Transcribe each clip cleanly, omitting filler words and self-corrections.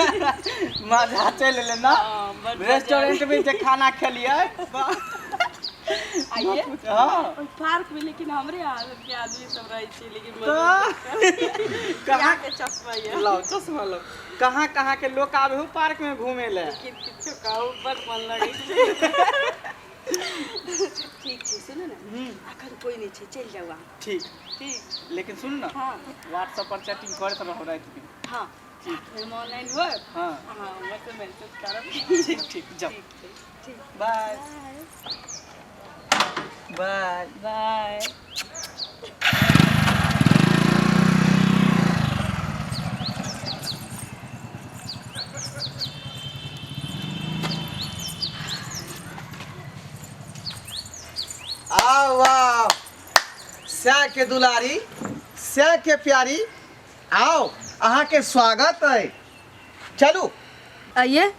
मजा चलि एलै ना? हँ, बड मजा। रेस्टोरेंट में जे खाना खेलियै। आइए। हँ। ओहि पार्क में लेकिन हमरे आदत के आदमी सब रहै छै, लेकिन तऽ कहाँ के चश्मा ये? लाओ, चश्मा लाओ। कहाँ कहाँ के लोग आबे हो पार्क में घूमे ले। लेकिन किछो कहू, बड मन लगै छै। ठीक छै, सुनू ने, अखन कोइ नहि छै, चलि जाउ अहाँ। ठीक। ठीक। लेकिन सुन न। हँ। व्हाट्सएप पर चैटिंग करैत रहू राति में। हँ। ठीक। हम ऑनलाइन होब। हाँ। अहाँ हमर से मैसेज करब। ठीक ठीक, जाओ। ठीक छै, ठीक। बाय बाय। बाय। आओ आओ, श्या के दुलारी, श्या के प्यारी, आओ, अहाँके स्वागत है, चलू। आइए,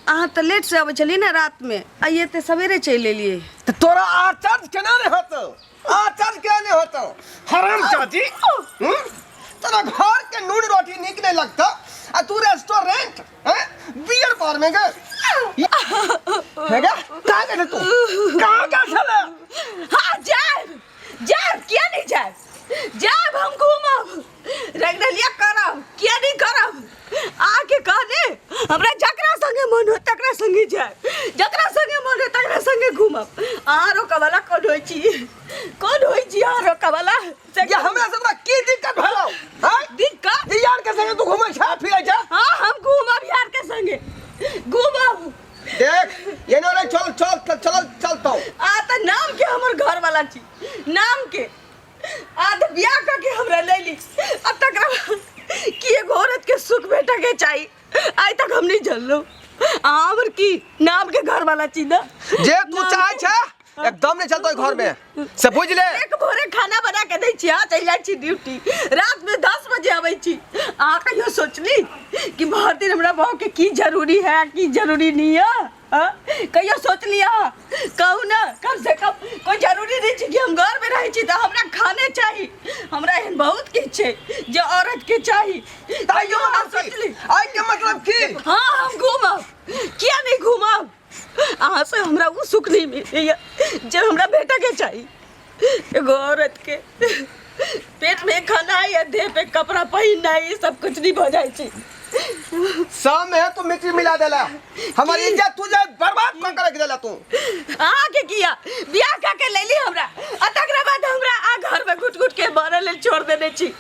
अहाँ तऽ लेटसँ अबै छलियै ने रातिमे, आइए तऽ सवेरे चलि एलियै। तऽ तोरा आचर्य केना नहि होतौ? आचर्य केना नहि होतौ हराम चाची? हम्म? तोरा घर के नून रोटी नीक नहीं लगता आ तू रेस्टोरेंट हैं बियर बार में गए है गा? कहाँ गए तू? कहाँ गए छले? हाँ, जायब जायब, किया नहीं जायब? जायब हम, घूमब, रंगरलिया करब, किया नहीं करब? आके कह दे, हमरा जकरा संगे मन हो तकरा संगे जायब, जकरा संगे मन हो तकरा संगे घूमब। अहाँ रोकऽवला कोन होइ छी? कोन होइ छी अहाँ रोकऽवला? ये हमरा से तोरा की दिक्कत भेलौ हैं? दिक्कत? ये यार के संगे तू घूमै छा फिरै छा? हाँ, हम घूमब, यार के संगे घूमब। देख, ये नो रे, चल चल चल चल चलतौ। आ तऽ नाम के हमर घर वाला छी, नाम के। आ तऽ बियाह कऽ के हमरा ले ली, आ तकरा बाद कि एगो औरत के सुख भेटऽ के चाही, आइ तक हम नहीं जानलहुँ। अहाँ हमर की नाम के घर वाला छी ना? जे तू चाहे छे एकदम नहीं चलतो घर में से, बुझ ले। एक भोरे खाना बना के दै छी, अहाँ चलि जाइ छी ड्यूटी, रात में 10 बजे अबै छी। अहाँ कहियो सोचली कि भरि दिन हमरा बहू के की जरूरी है, की जरूरी नहीं है? हाँ? कहियो सोचली अहाँ? कहू ने, कम से कम कोई जरूरी नहीं छै कि हम घर में रहै छी तऽ हमरा खाने चाही। हमरा एहन बहुत किछु छै जे औरत के चाही। कहियो अहाँ मतलब की? सोचली? आइ के मतलब की? हाँ, हम घूमब, किया नहीं घूमब? अहाँ से हमरा ओ सुख नहीं मिलैया जे हमरा बेटा के चाही। एगो औरत के पेट में खाना या देह पे कपड़ा पहिनना, ई सब कुछ नहीं भऽ जाइ छै। सब में तू मिट्टी मिला देला, हमर इज्जत तू जे बर्बाद कर के रख देला तू। अहाँ के किया बियाह कऽ के लेली हमरा, आ तकरा बाद हमरा आ घर में घुट घुट के मरऽ लेल छोड़ देने छी।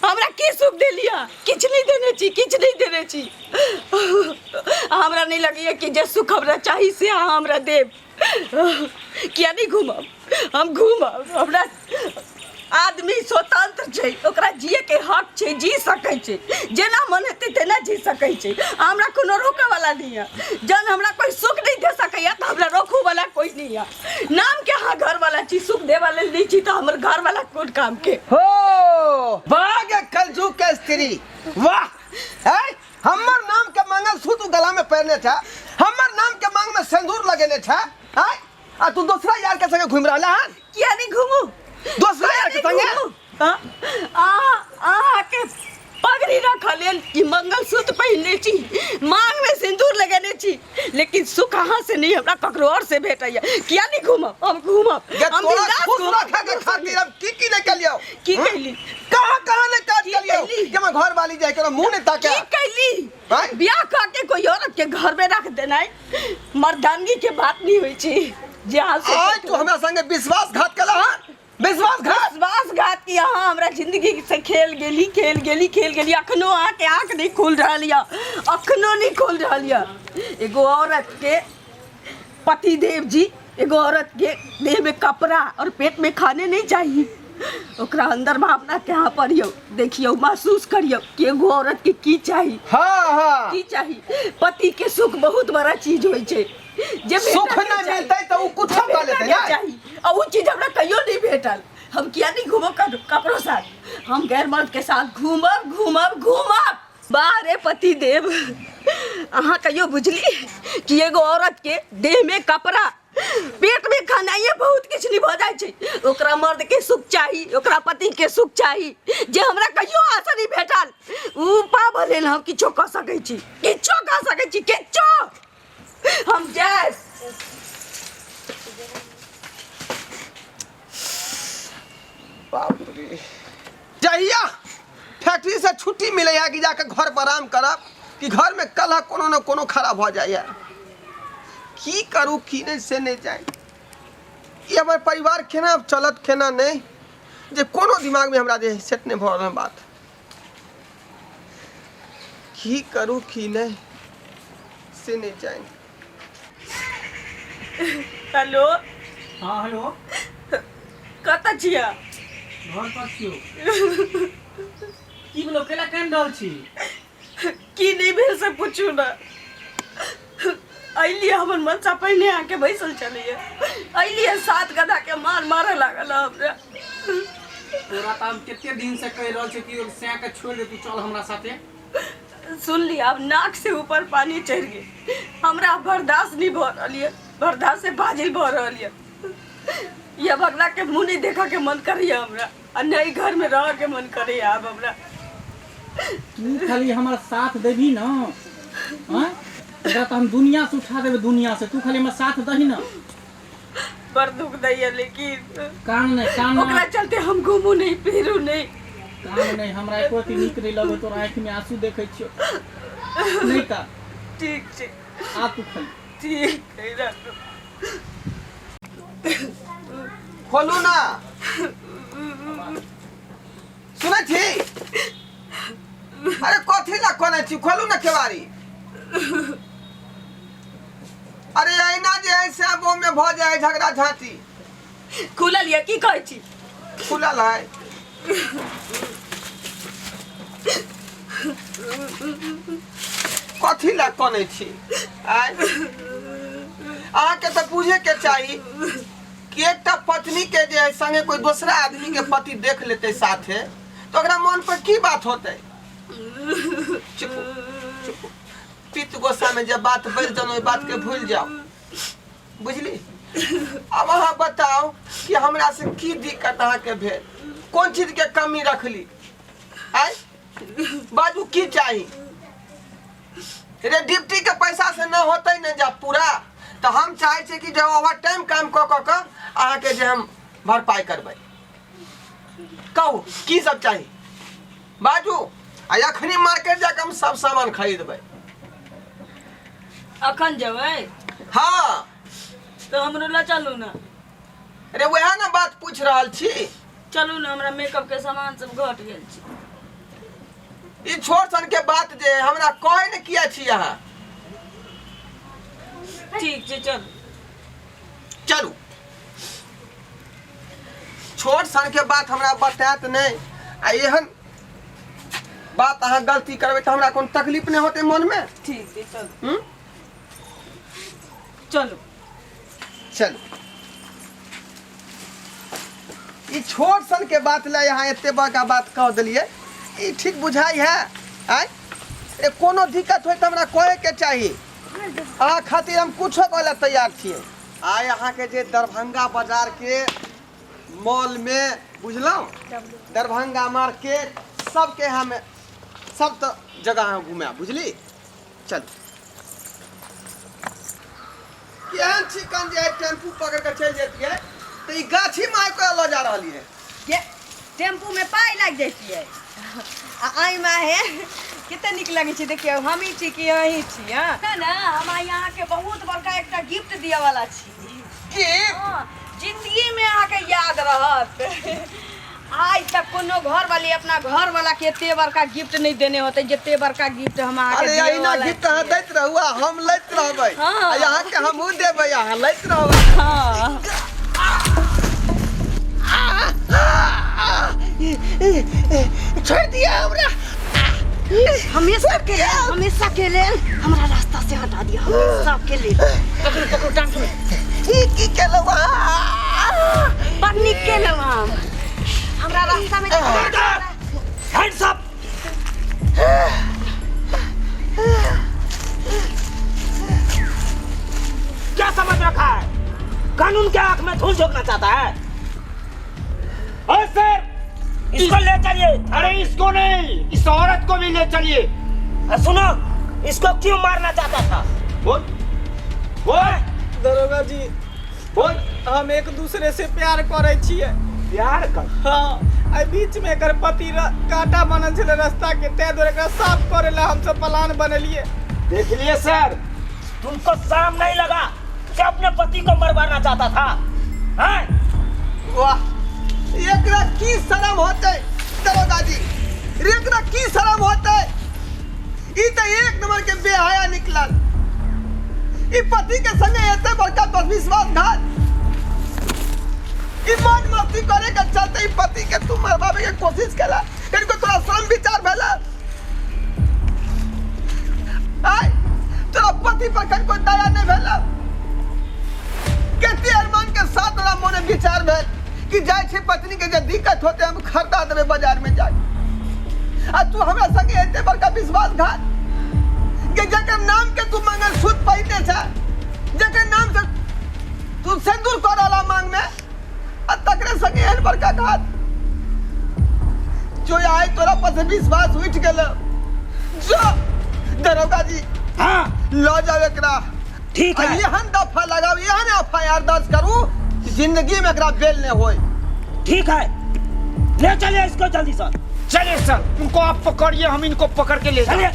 हमरा की सुख देलिया? किछु नहीं देने छी, किछु नहीं देने छी। हमरा नहीं लगैया कि जे सुख हमरा चाही से अहाँ हमरा देब। किया नहीं घूमब? हम घूमब। हमरा आदमी स्वतंत्र छै, ओकरा जिए के हक छै, जी सकै छै, जेना मन हेतै तेना जी सकै छै। हमरा कोनो रोकै वाला नहीं है। जहन हमरा कोई सुख नहीं दे सकैया तऽ हमरा रोकू वाला कोई नहीं है। नाम के अहाँ घर वाला छी, सुख दे वाला नहीं छी, तऽ हमर घर वाला कोन काम के? हो बाग कलजुग के स्त्री, वाह है। हमर नाम के मंगलसूत्र गला में पहनने छा, हमर नाम के मांग में सिंदूर लगेने छा है, आ तू दूसरा यार के संगे घूम रहला हन? किया नहीं घूमू? दूसरा यार के संगे? हाँ? अहाँ के पगड़ी रखल लेल कि मंगलसूत्र पहिनने छी, मांग में सिंदूर लगेने छी, लेकिन सुख अहाँ से नहीं, हमरा ककरो और से भेटैया। किया नहीं घूमब? हम घूमब। जे हम तोरा बिंदास खुश घूमब। रखे के खातिर हम की की नहीं कलियो? की हम्म? कैली? कहाँ कहाँ ने काज की कलियो कैली? कि मैं घर वाली जाए के मुंह नहीं ताके? की कैली? आँय? बियाह कऽ के कोई औरत के घर में रख देनाइ मर्दानगी के बात नहीं होइ छै जे अहाँ सोचैत आज तू हमरा संगे विश्वासघात केला हन, विश्वासघात। विश्वासघात की अहाँ हमरा जिंदगी से खेल गेली, खेल गेली, खेल गेली। अखनो अहाँके आँख नहीं खुल रहल यऽ, अखनो नहीं खुल रहल यऽ। एगो औरत के पतिदेव जी, एगो औरत के देह में कपड़ा और पेट में खाने नहीं चाहिए। ओकरा अंदर भावना के अहाँ पढ़ियौ, देखियौ, महसूस करियौ कि एगो औरत के की चाही। हाँ, हाँ। की चाही? पति के सुख बहुत बड़ा चीज होइ छै। जे सुख भेटऽ के नहि चाही। मिलतै तऽ ओ कुछो जे कऽ लेतै भेटऽ के ने? चाही। आ उ चीज हमरा कहियो नहीं भेटल। हम किया नहीं घूमब ककरो साथ? हम गैर मर्द के साथ घूमब, घूमब, घूमब। वाह रे पति देव, अहाँ कहियो बुझली कि एगो औरत के देह में कपड़ा पेट में खानाइए बहुत किछु नहीं भऽ जाइ छै। ओकरा मर्द के सुख चाही, ओकरा पति के सुख चाही, जे हमरा कहियो आशा नहीं भेटल। उ पाबऽ लेल हम किछो कऽ सकै छी, किछो कऽ सकै छी, किछो। हम जायब। बाप रे, जहिया फैक्ट्री से छुट्टी मिले है कि जाके घर पर आराम करब कि घर में कलह कोनो न कोनो खड़ा भऽ जाइए। की करू की नहीं से नहीं जाए। ई हमर परिवार केना चलत केना नहीं, जे कोनो दिमाग में हमरा जे सेट नहीं भऽ रहल बात। की करू की नहीं से नहीं जाए। हेलो। हाँ हेलो। कतऽ छियै? घर पर छियौ। की भेलौ, केला कानि रहल छी? की नहीं भेल से पूछू ना। अइलियै हमर मनसा पहिने आके बैसल छलैया। अइलियै सात गधा के मार मारऽ लागल हमरा। तोरा तऽ हम कते दिन से कहि रहल छी कि सैं के छोड़ि दे, तू चल हमरा साथे। सुन लिया, अब नाक से ऊपर पानी चढ़ि गेल। हमरा बर्दाश्त नहीं भऽ रहल यऽ, बर्दाश्त से बाजिल भऽ रहल यऽ। यह भगना के मुँह नहीं देखऽ के मन करैया हमरा, आ नहीं घर में रह के मन करैया आब हमरा। तू खाली हमर साथ देबही न, आँय? एकरा तऽ हम दुनिया से उठा देबै, दुनिया से। तू खाली हमर साथ दही न। बड़ दुख दैया लेकिन कान नहीं, कान ओकरा चलते हम घूमू नहीं फिरू नहीं। कान नहीं, हमरा एको अथी नीक नहीं लगै, तोरा आँखि में आंसू देखै छियौ। नहीं का ठीक छै। आ तू खाली। ठीक है, राखू। खोलू ना, सुनै छी? अरे कथी ला कोने छी, खोलू ना केवाड़ी। अरे अहिना जे है से आब ओमे भऽ जाइ झगड़ा झांटी। खुलल यऽ की कहै छी? खुलल है। कथी ला कनै छी? आँय, अहाँके तऽ बुझे के चाही कि एकटा पत्नी के जे है संगे कोई दोसरा आदमी के पति देख लेते साथे तो ओकरा मन पर की बात होते। चुप चुप, पित्त गोस्सा में जब बात बढ़ जाओ ओहि बात के भूल जाओ, बुझली? अब अहाँ बताओ कि हमरा से की दिक्कत अहाँके भेल, कोन चीज के कमी रखली? आय बाजू, की चाही? रे ड्यूटी के पैसा से न होते न जब पूरा, तो हम चाहे छियै कि जब ओवर टाइम काम कऽ कऽ के अहाँके जे हम भरपाई करबै। कहू की सब चाही, बाजू। आ अखनी मार्केट जाके हम सब सामान खरीदबै। अखन जेबै? हाँ। तो हमरो लऽ चलू ना। अरे वएह ने बात पूछ रहल छी। चलू ना, हमरा मेकअप के सामान सब घट गेल छै। ई छोट सन के बात जे हमरा कहै ने किया छी अहाँ। ठीक छै, चलू। चलू। छोट सन के बात हमरा बतायत नहि, आ एहन बात अहाँ गलती करबै तऽ हमरा कोनो तकलीफ नहि होतै मन में। ठीक छै, चलू। हम्म? चलू। चलू। ई छोट सन के बात ले यहाँ एते बड़का बात कह देलियै, ई ठीक बुझाइ है? आँय, ए कोनो दिक्कत होय तऽ हमरा कहे के चाही। अहाँ खातिर हम कुछो कहै लए तैयार छियै। आइ अहाँके जे दरभंगा बाजार के मॉल में बुझलहुँ, दरभंगा मार्केट सबके हम सब तऽ जगह अहाँ घुमायब, बुझली? चलू। केहन चिकन जे है टेम्पू पकड़ के चलि जैतियै तऽ ई गाछी में आबि कऽ लऽ जा रहलियै है। के टेम्पू में पाइ लागि जैतियै। आ एहिमे हे कते नीक लगै छै, देखियौ हमही छी कि अहीं छी। हँ ने, हम आइ अहाँके बहुत बड़का एकटा गिफ्ट दिअ वाला छी। गिफ्ट? हँ, जिंदगी में अहाँके याद रहत। आइ तक कोनो घरवाली अपना घरवाला के एते बड़का गिफ्ट नहीं देने होते जते बड़का गिफ्ट हम अहाँके अरे दिअ अहिना वाला गिफ्ट अहाँ छियै। दैत रहू आ हम लैत रहबै। हाँ। आ अहाँके हमहूँ देबै, अहाँ लैत रहबै। हाँ। छोड़ि दिअ हमरा। हमेशा के लेल, हमेशा के लेल हमरा रास्ता से हटा दिया, हमेशा के लेल। पकड़ू पकड़ू टांग पकड़ू। ई की केलहुँ अहाँ? बड़ नीक केलहुँ हम। हमरा रास्ता में हैंड्स अप। क्या समझ रखा है? कानून के आंख में धूल झोंकना चाहता है। और सर इसको ले चलिए। अरे इसको नहीं, इस औरत को भी ले चलिए। सुनो, इसको क्यों मारना चाहता था? बोल बोल दरोगा जी, बोल। हम एक दूसरे से प्यार करै छियै। प्यार कर? हाँ, एहि बीच में एकर पति कांटा बनल छलै रास्ता के, ताहि दुआरे एकरा साफ करे ला हमसब प्लान बनेलियै। देख लिए सर, तुमको शर्म नहीं लगा कि अपने पति को मरवाना चाहता था? हैं? वाह, एकरा की शर्म होते दरोगा जी, एकरा की शर्म होते? ई त एक नंबर के बेहया निकलल। ई पति के संगे एते बड़का विश्वासघात, ई मौज मस्ती करे के चलते ई पति के तू मरवावे के कोशिश केला, इनको तोरा शर्म विचार भेला? आय तोरा पति पर कनको दया नहीं भेला? कते अरमान के साथ तोरा मोने विचार भेल कि जाय छै पत्नी के जे दिक्कत होते हम खरीदा देबै बाजार में जाय, आ तू हमरा संगे एते बड़का विश्वासघात के जकर नाम के तू मंगलसूत्र पहिरने छ, जकर नाम से तू सिंदूर करला मांग में, आ तकरे संगे एहन बड़का घात। जो आए तोरा पर से विश्वास उठ गेल। जो दरोगा जी, हाँ ल जाओ एकरा। ठीक है। एहन दफा लगाओ, एहन एफ I R दर्ज करू जिंदगी में एकरा बेल नहीं होए। ठीक है, ले चलिए इसको जल्दी सर। चलिए सर, उनको आप पकड़िए, हम इनको पकड़ के ले चलिए।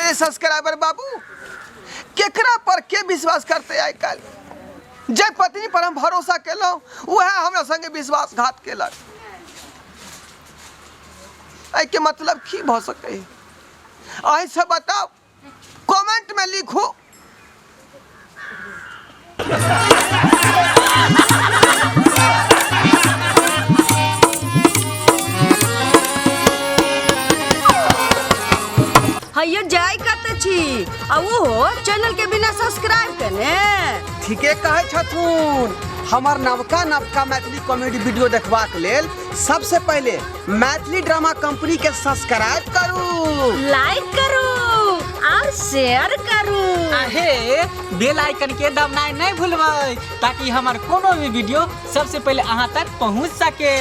ए सब्सक्राइबर बाबू, केकरा पर के विश्वास करते आइ काल्हि? जे पत्नी पर हम भरोसा केलहुँ वएह हमरा संगे विश्वासघात केलक। एहिके मतलब की भऽ सकै? अहीं सब बताउ, कमेंट में लिखू। हैयो जाय कतऽ छी आ ओहो चैनल के बिना सब्सक्राइब केने? ठीके कहै छथुन। हमर नवका नवका मैथिली कॉमेडी वीडियो देखबाक लेल सबसे पहिले मैथिली ड्रामा कंपनी के सब्सक्राइब करू, लाइक करू और शेयर करू। आहे बेल आइकन के दबनाइ नहीं भूलबै ताकि हमर कोनो भी वीडियो सबसे पहले अहाँ तक पहुँच सके।